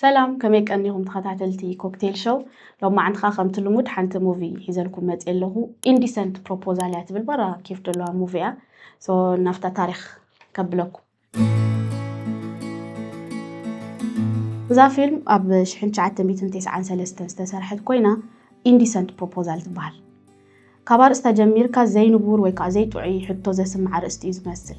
ሰላም፣ ከመይ ቀኒኹም ተኸታተልቲ ኮክቴል ሾው? ሎማዓንቲ ኸዓ ከምቲ ልሙድ ሓንቲ ሙቪ ሒዘልኩም መፅየ ኣለኹ። ኢንዲሰንት ፕሮፖዛል እያ ትብል፣ በራ ኬፍ ዘለዋ ሙቪ እያ። ሶ ናብታ ታሪኽ ከብለኩም። እዛ ፊልም ኣብ ሽሕን ትሽዓተ ሚእትን ተስዓን ሰለስተን ዝተሰርሐት ኮይና ኢንዲሰንት ፕሮፖዛል ትበሃል። ካብ ኣርእስታ ጀሚርካ ዘይንቡር ወይ ከዓ ዘይጥዑይ ሕቶ ዘስምዕ ኣርእስቲ እዩ ዝመስል።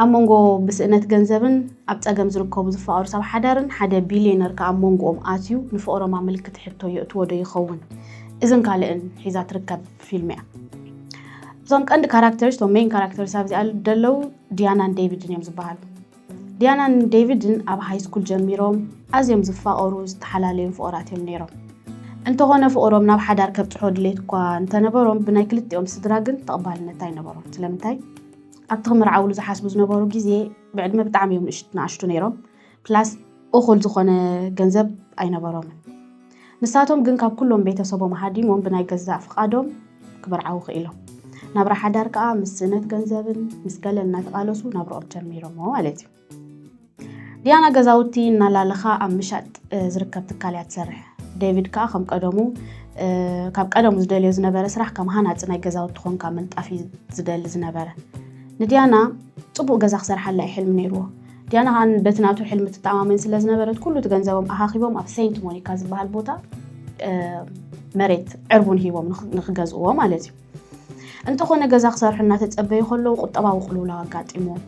ኣብ መንጎ ብስእነት ገንዘብን ኣብ ፀገም ዝርከቡ ዝፋቐሩ ሰብ ሓዳርን ሓደ ቢልዮነር ከዓ ኣብ መንጎኦም ኣትዩ ንፍቕሮም ኣመልክቲ ሕቶ የእትዎ ዶ ይኸውን? እዝን ካልእን ሒዛ ትርከብ ፊልም እያ። እዞም ቀንዲ ካራክተርስ፣ እቶም ሜን ካራክተርስ ኣብዚኣ ዘለዉ ዲያናን ዴቪድን እዮም ዝበሃሉ። ዲያናን ዴቪድን ኣብ ሃይ ስኩል ጀሚሮም ኣዝዮም ዝፋቐሩ ዝተሓላለዩ ፍቑራት እዮም ነይሮም። እንተኾነ ፍቕሮም ናብ ሓዳር ከብፅሖ ድሌት እኳ እንተነበሮም ብናይ ክልቲኦም ስድራ ግን ተቐባልነት ኣይነበሮም። ስለምንታይ? ኣብቲ ክምርዓውሉ ዝሓስቡ ዝነበሩ ግዜ ብዕድመ ብጣዕሚ እዮም ንእሽ- ንኣሽቱ ነይሮም። ፕላስ እኹል ዝኾነ ገንዘብ ኣይነበሮምን። ንሳቶም ግን ካብ ኩሎም ቤተሰቦም ሃዲሞም ብናይ ገዛእ ፍቓዶም ክምርዓዉ ክኢሎም። ናብራ ሓዳር ከዓ ምስ ስእነት ገንዘብን ምስ ገለን እናተቓለሱ ናብርኦም ጀሚሮሞ ማለት እዩ። ዲያና ገዛውቲ እናላለኻ ኣብ ምሻጥ ዝርከብ ትካል እያ ትሰርሕ። ዴቪድ ከዓ ከም ቀደሙ ካብ ቀደሙ ዝደልዮ ዝነበረ ስራሕ ከም ሃናፂ ናይ ገዛውቲ ኮንካ ምንጣፍ እዩ ዝደሊ ዝነበረ። ንዲያና ፅቡቅ ገዛ ክሰርሓላ እዩ ሕልሚ ነይርዎ። ዲያና ከዓ በቲ ናቱ ሕልሚ ትተኣማመን ስለ ዝነበረት ኩሉ እቲ ገንዘቦም ኣኻኺቦም ኣብ ሴንት ሞኒካ ዝበሃል ቦታ መሬት ዕርቡን ሂቦም ንክገዝእዎ ማለት እዩ። እንተኾነ ገዛ ክሰርሑ እናተጸበዩ ከለዉ ቁጠባዊ ቅልውላው ኣጋጢምዎም።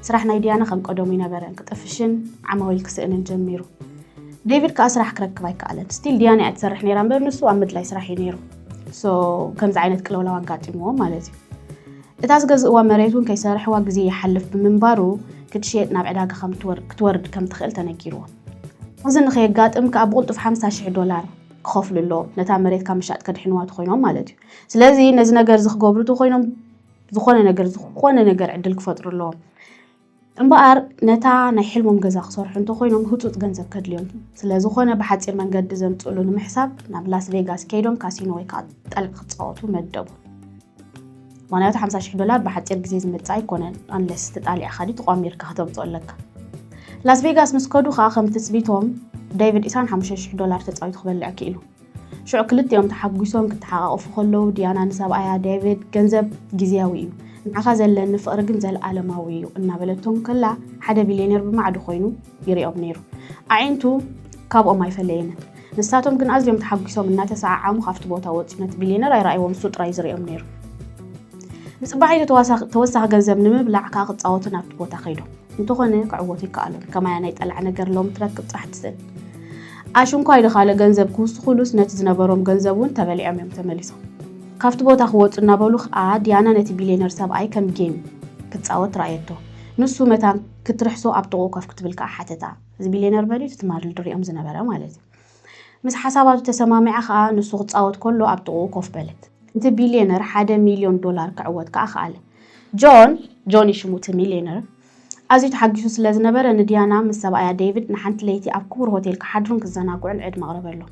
ስራሕ ናይ ዲያና ከም ቀደሙ ኣይነበረን፣ ክጥፍሽን ዓማዊል ክስእንን ጀሚሩ። ዴቪድ ከኣ ስራሕ ክረክብ ኣይከኣለን። ስቲል ዲያና እያ ትሰርሕ ነይራ እምበር ንሱ ኣብ ምድላይ ስራሕ እዩ ነይሩ። ሶ ከምዚ ዓይነት ቅልውላው ኣጋጢምዎም ማለት እዩ። እታ ዝገዝእዋ መሬት እውን ከይሰርሕዋ ግዜ ይሓልፍ ብምንባሩ ክትሽየጥ ናብ ዕዳጋ ከም ክትወርድ ከም ትኽእል ተነጊርዎም። እዚ ንኸየጋጥም ከኣ ብቕልጡፍ ሓምሳ ሽሕ ዶላር ክኸፍሉ ኣለዎም፣ ነታ መሬት ካብ ምሻጥ ከድሕንዋ ተኾይኖም ማለት እዩ። ስለዚ ነዚ ነገር እዚ ክገብሩ ተኾይኖም ዝኾነ ነገር ዝኾነ ነገር ዕድል ክፈጥሩ ኣለዎም። እምበኣር ነታ ናይ ሕልሞም ገዛ ክሰርሑ እንተኾይኖም ህፁፅ ገንዘብ ከድልዮም ስለ ዝኾነ ብሓፂር መንገዲ ዘምፅእሉ ንምሕሳብ ናብ ላስ ቬጋስ ከይዶም ካሲኖ ወይ ከዓ ጠልቂ ክፃወቱ መደቡ። ምክንያቱ ሓምሳ ሽሕ ዶላር ብሓፂር ግዜ ዝመፅእ ኣይኮነን፣ ኣንለስ ተጣሊዕካ ድዩ ተቋሚርካ ክተምፅኦ ኣለካ። ላስ ቬጋስ ምስ ከዱ ከዓ ከም ትፅቢቶም ዴቪድ ዕስራን ሓሙሽተ ሽሕ ዶላር ተፃዊቱ ክበልዕ ክኢሉ። ሽዑ ክልቲኦም ተሓጒሶም ክተሓቓቐፉ ከለዉ ዲያና ንሰብኣያ ዴቪድ ገንዘብ ግዝያዊ እዩ፣ ንዓኻ ዘለኒ ፍቕሪ ግን ዘለኣለማዊ እዩ እናበለቶም ከላ ሓደ ቢልዮነር ብማዕዶ ኮይኑ ይሪኦም ነይሩ። ኣዒንቱ ካብኦም ኣይፈለየንን። ንሳቶም ግን ኣዝዮም ተሓጒሶም እናተሰዓዓሙ ካብቲ ቦታ ወፂኡ ነቲ ቢልዮነር ኣይረኣይዎን፣ ንሱ ጥራይ ዝሪኦም ነይሩ። ንፅባሒቱ ተወሳኺ ገንዘብ ንምብላዕ ከዓ ክፃወቱ ናብቲ ቦታ ከይዶም። እንተኾነ ክዕወቱ ይከኣሉን። ከማያ ናይ ጠላዕ ነገር ሎሚ ትረክብ ፅባሕ ትስእን። ኣሽንኳይ ድኻለ ገንዘብ ክውስኹሉስ ነቲ ዝነበሮም ገንዘብ እውን ተበሊዖም እዮም ተመሊሶም። ካብቲ ቦታ ክወፁ እናበሉ ከዓ ዲያና ነቲ ቢልዮነር ሰብኣይ ከም ጌም ክፃወት ረኣየቶ። ንሱ መታን ክትርሕሶ ኣብ ጥቕኡ ኮፍ ክትብል ከዓ ሓተታ። እዚ ቢልዮነር መን እዩ? እቲ ትማሊ ዝሪኦም ዝነበረ ማለት እዩ። ምስ ሓሳባቱ ተሰማሚዓ ከዓ ንሱ ክፃወት ከሎ ኣብ ጥቕኡ ኮፍ በለት። እቲ ቢልዮነር ሓደ ሚልዮን ዶላር ክዕወት ከዓ ከኣለ። ጆን፣ ጆኒ ሽሙ እቲ ሚልዮነር፣ ኣዝዩ ተሓጒሱ ስለ ዝነበረ ንዲያና ምስ ሰብኣያ ዴቪድ ንሓንቲ ለይቲ ኣብ ክቡር ሆቴል ክሓድሩን ክዘናግዑን ዕድመ ኣቕረበሎም።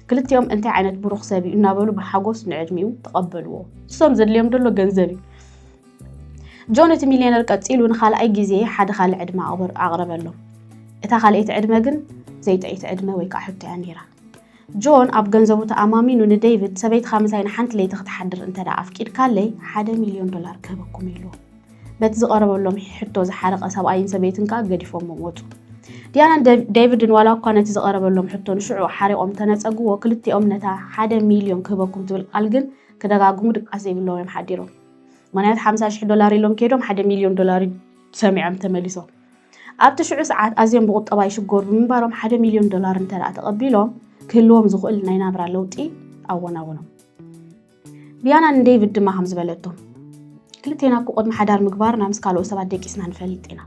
ክልቲኦም እንታይ ዓይነት ብሩኽ ሰብ እዩ እናበሉ ብሓጎስ ንዕድሚኡ ተቐበልዎ። ንሶም ዘድልዮም ዘሎ ገንዘብ እዩ። ጆን እቲ ሚልዮነር ቀጺሉ ንኻልኣይ ግዜ ሓደ ካልእ ዕድመ ኣቕረበሎም። እታ ካልኣይቲ ዕድመ ግን ዘይጥዕይቲ ዕድመ ወይ ከዓ ሕቶ እያ ነይራ። ጆን ኣብ ገንዘቡ ተኣማሚኑ ንዴቪድ፣ "ሰበይትኻ ምሳይ ንሓንቲ ለይቲ ክትሓድር እንተ ደኣ ኣፍቂድካለይ፣ ሓደ ሚልዮን ዶላር ክህበኩም" ኢልዎ። በቲ ዝቐረበሎም ሕቶ ዝሓረቐ ሰብኣይን ሰበይትን ከኣ ገዲፎሞ ወጹ። ዲያናን ዴቪድን ዋላ እኳ ነቲ ዝቐረበሎም ሕቶ ንሽዑ ሓሪቖም እንተነጸግዎ፣ ክልቲኦም ነታ ሓደ ሚልዮን ክህበኩም ትብል ቃል ግን ክደጋግሙ ድቃስ ዘይብሎም እዮም ሓዲሮም። ምኽንያቱ ሓምሳ ሽሕ ዶላር ኢሎም ከይዶም ሓደ ሚልዮን ዶላር እዩ ሰሚዖም ተመሊሶም። ኣብቲ ሽዑ ሰዓት ኣዝዮም ብቁጠባ ይሽገሩ ብምንባሮም ሓደ ሚልዮን ዶላር እንተ ደኣ ተቐቢሎም ክህልዎም ዝኽእል ናይ ናብራ ለውጢ ኣወናወኖም። ዲያና ንዴቪድ ድማ ከም ዝበለቶ፣ "ክልቴና እኮ ቅድሚ ሓዳር ምግባርና ምስ ካልኦት ሰባት ደቂስና ንፈልጥ ኢና።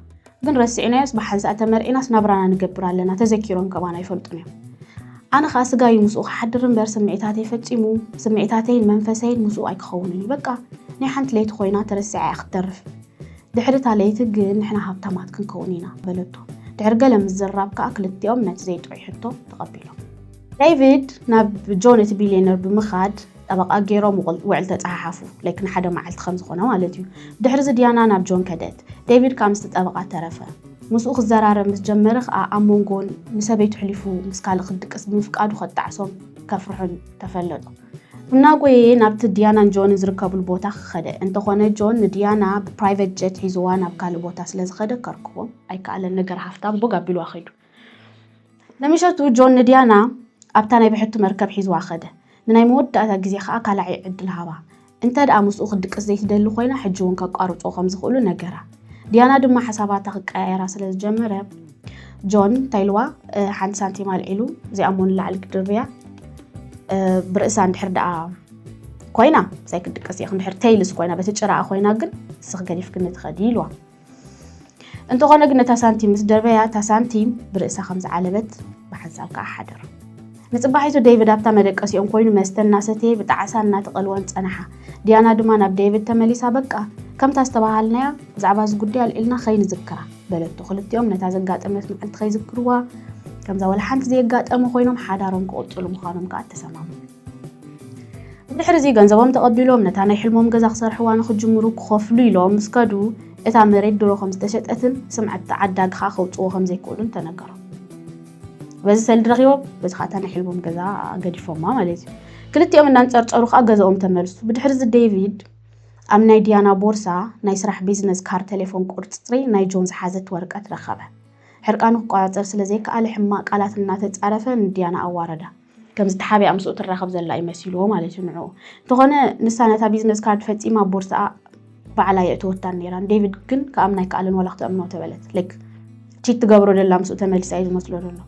ግን ረሲዕናዮስ ብሓንሳእ ተመርዒናስ ናብራና ንገብር ኣለና፣ ተዘኪሮም ከማን ኣይፈልጡን እዮም። ኣነ ኸኣ ስጋዩ ምስኡ ክሓድር እምበር ስምዒታተይ ፈጺሙ፣ ስምዒታተይን መንፈሰይን ምስኡ ኣይክኸውንን እዩ። በቃ ናይ ሓንቲ ለይቲ ኮይና ተረሲዓ እያ ክትተርፍ። ድሕሪ እታ ለይቲ ግን ንሕና ሃብታማት ክንከውን ኢና" በለቶ። ድሕሪ ገለ ምዝርራብ ከኣ ክልቲኦም ነቲ ዘይጥዑይ ሕቶ ተቐቢሎም። ዴቪድ ናብ ጆን እቲ ቢልዮነር ብምኻድ ጠበቓ ገይሮም ውዕል ተጸሓሓፉ። ላይክ ንሓደ መዓልቲ ከም ዝኾነ ማለት እዩ። ድሕሪ እዚ ዲያና ናብ ጆን ከደት። ዴቪድ ከኣ ምስቲ ጠበቓ ተረፈ። ምስኡ ክዘራረብ ምስ ጀመረ ከኣ ኣብ መንጎን ንሰበይቱ ሕሊፉ ምስ ካልእ ክድቅስ ብምፍቃዱ ከጣዕሶም ከፍርሑን ተፈለጡ። እናጎየ ናብቲ ዲያናን ጆንን ዝርከብሉ ቦታ ክኸደ። እንተኾነ ጆን ንዲያና ብፕራይቨት ጀት ሒዝዋ ናብ ካልእ ቦታ ስለ ዝኸደ ከርክቦም ኣይከኣለን። ነገር ሃፍታም ቦግ ኣቢልዋ ኸይዱ። ንምሸቱ ጆን ንዲያና ኣብታ ናይ ብሕቱ መርከብ ሒዝዋ ኸደ። ንናይ መወዳእታ ግዜ ኸኣ ካልኣይ ዕድል ሃባ። እንተ ደኣ ምስኡ ክትድቅስ ዘይትደሊ ኮይና፣ ሕጂ እውን ከቋርጽዎ ከም ዝኽእሉ ነገራ። ዲያና ድማ ሓሳባታ ክቀያየራ ስለ ዝጀመረ፣ ጆን እንታይ ኢልዋ፣ "እ፣ ሓንቲ ሳንቲም ኣልዒሉ፣ እዚኣ እሞ ንላዕሊ ክድርብያ፣ እ፣ ብርእሳ እንድሕር ደኣ ኮይና፣ ምሳይ ክትድቅስ ኢኺ፣ እንድሕር ቴይልስ ኮይና፣ በቲ ጭራኣ ኮይና ግን ንስኺ ገዲፍክኒ ትኸዲ" ኢልዋ። እንተኾነ ግን ነታ ሳንቲም ምስ ደርበያ፣ እታ ሳንቲም ብርእሳ ከም ዝዓለበት ብሓንሳብ ከኣ ሓደሩ። ንጽባሒቱ ዴቪድ ኣብታ መደቀሲኦም ኮይኑ መስተ እናሰተየ ብጣዕሳ እናተቐልወን ጸንሓ። ዲያና ድማ ናብ ዴቪድ ተመሊሳ፣ "በቃ፣ ከምታ ዝተባሃልናያ ብዛዕባ እዚ ጉዳይ ኣልዒልና ከይንዝክራ" በለቶ። ክልቲኦም ነታ ዘጋጠመት መዓልቲ ከይዝክርዋ፣ ከምዛ ወላ ሓንቲ ዘየጋጠመ ኮይኖም ሓዳሮም ክቕጽሉ ምዃኖም ከኣ ተሰማሙ። ብድሕሪ እዚ ገንዘቦም ተቐቢሎም ነታ ናይ ሕልሞም ገዛ ክሰርሕዋ ንኽጅምሩ ክኸፍሉ ኢሎም ምስ ከዱ፣ እታ መሬት ድሮ ከም ዝተሸጠትን ስምዐት ዓዳጊ ኸኣ ከውጽዎ ከም ዘይክእሉን ተነገሮም። በዚ ሰልዲ ረኺቦም፣ በዚ ኸኣ እታ ናይ ሕልሞም ገዛ ገዲፎማ ማለት እዩ። ክልቲኦም እናንጸርጸሩ ኸኣ ገዛኦም ተመልሱ። ብድሕሪ እዚ ዴቪድ ኣብ ናይ ዲያና ቦርሳ ናይ ስራሕ ቢዝነስ ካርድ፣ ቴሌፎን ቁጽሪ ናይ ጆን ዝሓዘት ወረቀት ረኸበ። ሕርቃኑ ክቆጻጸር ስለ ዘይከኣለ ሕማቕ ቃላት እናተጻረፈ ንዲያና ኣዋረዳ። ከም ዝተሓብኣ ምስኡ ትራኸብ ዘላ እዩ መሲልዎ ማለት እዩ ንዕኡ። እንተኾነ ንሳ ነታ ቢዝነስ ካርድ ፈጺማ ኣብ ቦርሳኣ ባዕላ የእተወታን ነይራ። ንዴቪድ ግን ክኣምና ኣይከኣለን፣ ዋላ ክትእምኖ ተበለት። ላይክ፣ ቺት ትገብሮ ደላ ምስኡ ተመሊሳ እዩ ዝመስሎ ዘሎ።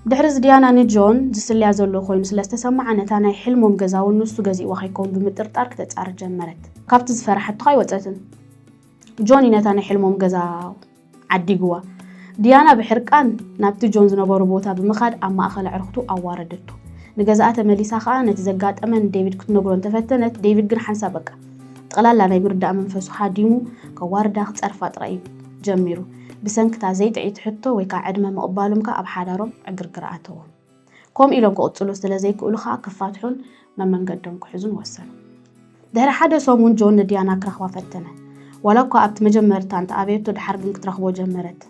ብድሕሪ እዚ ዲያና ንጆን ዝስልያ ዘሎ ኮይኑ ስለ ዝተሰምዓ፣ ነታ ናይ ሕልሞም ገዛ እውን ንሱ ገዚእዋ ከይከውን ብምጥርጣር ክተጻሪ ጀመረት። ካብቲ ዝፈርሓቶ ኣይወጸትን። ጆን እዩ ነታ ናይ ሕልሞም ገዛ ዓዲግዋ። ዲያና ብሕርቃን ናብቲ ጆን ዝነበሮ ቦታ ብምኻድ ኣብ ማእከል ኣዕሩኽቱ ኣዋረደቶ። ንገዛኣ ተመሊሳ ኸኣ ነቲ ዘጋጠመ ንዴቪድ ክትነግሮ እንተፈተነት፣ ዴቪድ ግን ሓንሳብ በቃ ጠቕላላ ናይ ምርዳእ መንፈሱ ሃዲሙ ከዋርዳ ክጸርፋ ጥራይ እዩ ጀሚሩ። ብሰንክታ ዘይጥዕይቲ ሕቶ ወይ ከኣ ዕድመ ምቕባሎም ከኣ ኣብ ሓዳሮም ዕግርግር ኣተዎም። ከምኡ ኢሎም ክቕጽሉ ስለ ዘይክእሉ ኸኣ ክፋትሑን መመንገዶም ክሕዙን ወሰኑ። ድሕሪ ሓደ ሰሙን ጆን ንዲያና ክረኽባ ፈተነ። ዋላ እኳ ኣብቲ መጀመርታ እንተ ኣበየቶ፣ ድሓር ግን ክትረኽቦ ጀመረት።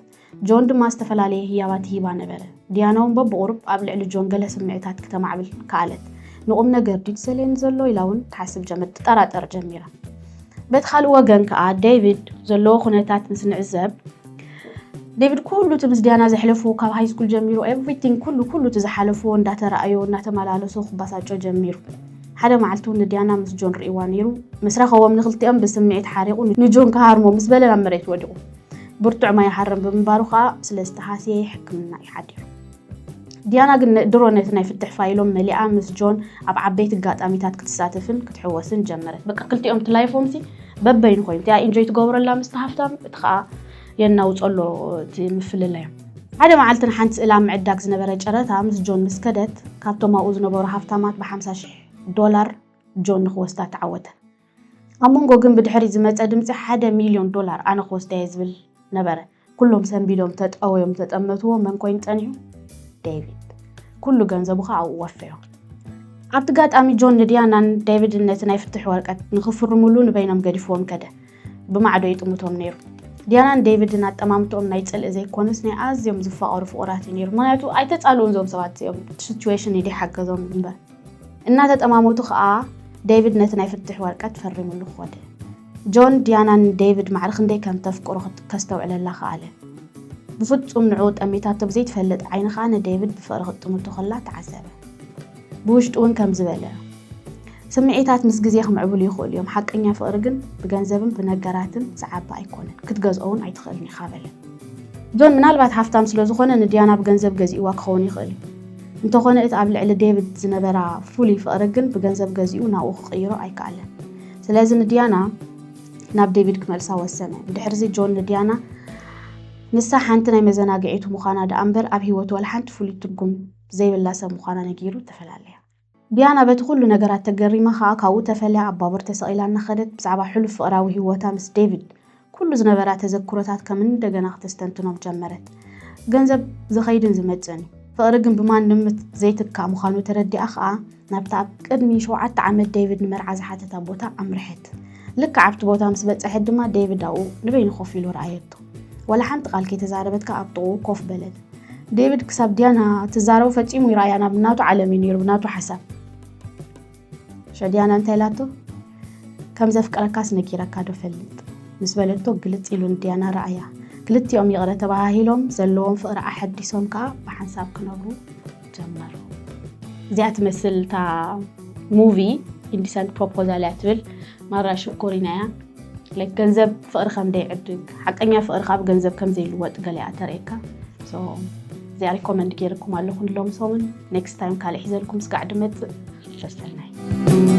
ጆን ድማ ዝተፈላለየ ህያባት ይሂባ ነበረ። ዲያና እውን በብቑሩብ ኣብ ልዕሊ ጆን ገለ ስምዒታት ክተማዕብል ከኣለት። ንቑም ነገር ድዩ ዝሰልየኒ ዘሎ ኢላ እውን ትሓስብ ጀመር፣ ትጠራጠር ጀሚራ። በቲ ካልእ ወገን ከኣ ዴቪድ ዘለዎ ኩነታት ምስ ንዕዘብ፣ ዴቪድ ኩሉ እቲ ምስ ዲያና ዘሕለፎ፣ ካብ ሃይ ስኩል ጀሚሩ ኤቭሪቲንግ፣ ኩሉ፣ ኩሉ እቲ ዝሓለፎ እንዳተራእዮ፣ እናተመላለሶ ክባሳጮ ጀሚሩ። ሓደ መዓልቲ እውን ንዲያና ምስ ጆን ርእይዋ ነይሩ። ምስ ረኸቦም ንክልቲኦም ብስምዒት ሓሪቑ ንጆን ክሃርሞ ምስ በለ ናብ መሬት ወዲቑ። ብርቱዕ ማይ ይሃርም ብምንባሩ ከኣ ስለ ዝተሃስየ ሕክምና እዩ ሓዲሩ። ዲያና ግን ነ-፣ ድሮ ነቲ ናይ ፍትሕ ፋይሎም መሊኣ ምስ ጆን ኣብ ዓበይቲ ኣጋጣሚታት ክትሳተፍን ክትሕወስን ጀመረት። በቃ ክልቲኦም እቲ ላይፎምሲ በበይኑ ኮይኑ፣ እቲኣ ኢንጆይ ትገብረላ ምስቲ ሃፍታም፣ እቲ ከኣ የናውጾ ኣሎ እቲ ምፍልላዮም። ሓደ መዓልቲ ንሓንቲ ስእሊ ኣብ ምዕዳግ ዝነበረ ጨረታ ምስ ጆን ምስ ከደት፣ ካብቶም ኣብኡ ዝነበሩ ሃፍታማት ብሓምሳ ሽሕ ዶላር ጆን ንኽወስዳ ተዓወተ። ኣብ መንጎ ግን ብድሕሪት ዝመጸ ድምጺ ሓደ ሚልዮን ዶላር ኣነ ክወስዳ እየ ዝብል ነበረ። ኩሎም ሰንቢዶም ተጠወዮም ተጠመትዎ። መን ኮይኑ ጸኒሑ? ዴቪድ። ኩሉ ገንዘቡ ኸኣ ኣብኡ ወፈዮ። ኣብቲ ኣጋጣሚ ጆን ንዲያናን ዴቪድን ነቲ ናይ ፍትሕ ወረቀት ንኽፍርምሉ ንበይኖም ገዲፍዎም ከደ። ብማዕዶ ይጥምቶም ነይሩ። ዲያናን ዴቪድን ኣጠማምትኦም ናይ ጽልኢ ዘይኮነስ ናይ ኣዝዮም ዝፋቐሩ ፍቑራት እዩ ነይሩ። ምኽንያቱ ኣይተጻልኡን እዞም ሰባት እዚኦም፣ እቲ ሲቹዌሽን እዩ ደይሓገዞም እምበር። እናተጠማመቱ ኸኣ ዴቪድ ነቲ ናይ ፍትሕ ወረቀት ፈሪምሉ ኾደ። ጆን ዲያና ንዴቪድ ማዕረ ክንደይ ከም ተፍቅሮ ክት-፣ ከስተውዕለላ ኸኣለ። ብፍጹም ንዕኡ ጠሚታቶ ብዘይትፈልጥ ዓይኒ ኸኣ ንዴቪድ ብፍቕሪ ክትጥምቶ ከላ ተዓዘበ። ብውሽጡ እውን ከምዚ በለ፣ ስምዒታት ምስ ግዜ ክምዕብሉ ይኽእሉ እዮም፣ ሓቀኛ ፍቕሪ ግን ብገንዘብን ብነገራትን ዝዓቢ ኣይኮነን፣ ክትገዝኦ እውን ኣይትኽእልን ኢኻ በለ። ጆን ምናልባት ሃፍታም ስለ ዝኾነ ንዲያና ብገንዘብ ገዚእዋ ክኸውን ይኽእል እዩ። እንተኾነ እቲ ኣብ ልዕሊ ዴቪድ ዝነበራ ፍሉይ ፍቕሪ ግን ብገንዘብ ገዚኡ ናብኡ ክቕይሮ ኣይከኣለን። ስለዚ ንዲያና ናብ ዴቪድ ክመልሳ ወሰነ። ብድሕርዚ ጆን ንዲያና ንሳ ሓንቲ ናይ መዘናግዒቱ ምዃና ደኣ እምበር ኣብ ህይወቱ ዋላ ሓንቲ ፍሉይ ትርጉም ዘይብላ ሰብ ምዃና ነጊሩ ተፈላለያ። ዲያና በቲ ኩሉ ነገራት ተገሪማ ኸኣ ካብኡ ተፈልያ ኣብ ባቡር ተሰቒላ እናኸደት ብዛዕባ ሕሉፍ ፍቕራዊ ህይወታ ምስ ዴቪድ ኩሉ ዝነበራ ተዘክሮታት ከም እንደገና ክተስተንትኖም ጀመረት። ገንዘብ ዝኸይድን ዝመጽእን እዩ። ፍቕሪ ግን ብማንም ዘይትካእ ምዃኑ ተረዲኣ ኸኣ ናብታ ኣብ ቅድሚ ሸውዓተ ዓመት ዴቪድ ንመርዓ ዝሓተታ ቦታ ኣምርሐት። ልክዕ ኣብቲ ቦታ ምስ በጽሐት ድማ ዴቪድ ኣብኡ ንበይኑ ኮፍ ኢሉ ረኣየቶ። ወላ ሓንቲ ቃል ከይተዛረበትካ ኣብ ጥቕኡ ኮፍ በለት። ዴቪድ ክሳብ ዲያና ትዛረቡ ፈጺሙ ይረኣያ ናብ ናቱ ዓለም እዩ ነይሩ ብናቱ ሓሳብ። ሸ ዲያና እንታይ ኢላቶ? ከም ዘፍቅረካስ ነጊረካ ዶ ፈልጥ? ምስ በለቶ ግልጽ ኢሉ ንዲያና ረኣያ። ክልቲኦም ይቕረ ተባሃሂሎም ዘለዎም ፍቕሪ ኣሐዲሶም ከኣ ብሓንሳብ ክነብሩ ጀመሩ። እዚኣ ትመስል እታ ሙቪ ኢንዲሰንት ፕሮፖዛል እያ ትብል። ማራ ሽኮሪና እያ። ላይክ ገንዘብ ፍቕሪ ከም ደይዕድግ፣ ሓቀኛ ፍቕሪ ካብ ገንዘብ ከም ዘይልወጥ ገለ እያ ተርእየካ። So እዚኣ ሪኮመንድ ገይርኩም ኣለኹ ንሎም ሰሙን። ኔክስት ታይም ካልእ ሒዘልኩም ስጋዕ ድመጽእ። ሰሰናይ።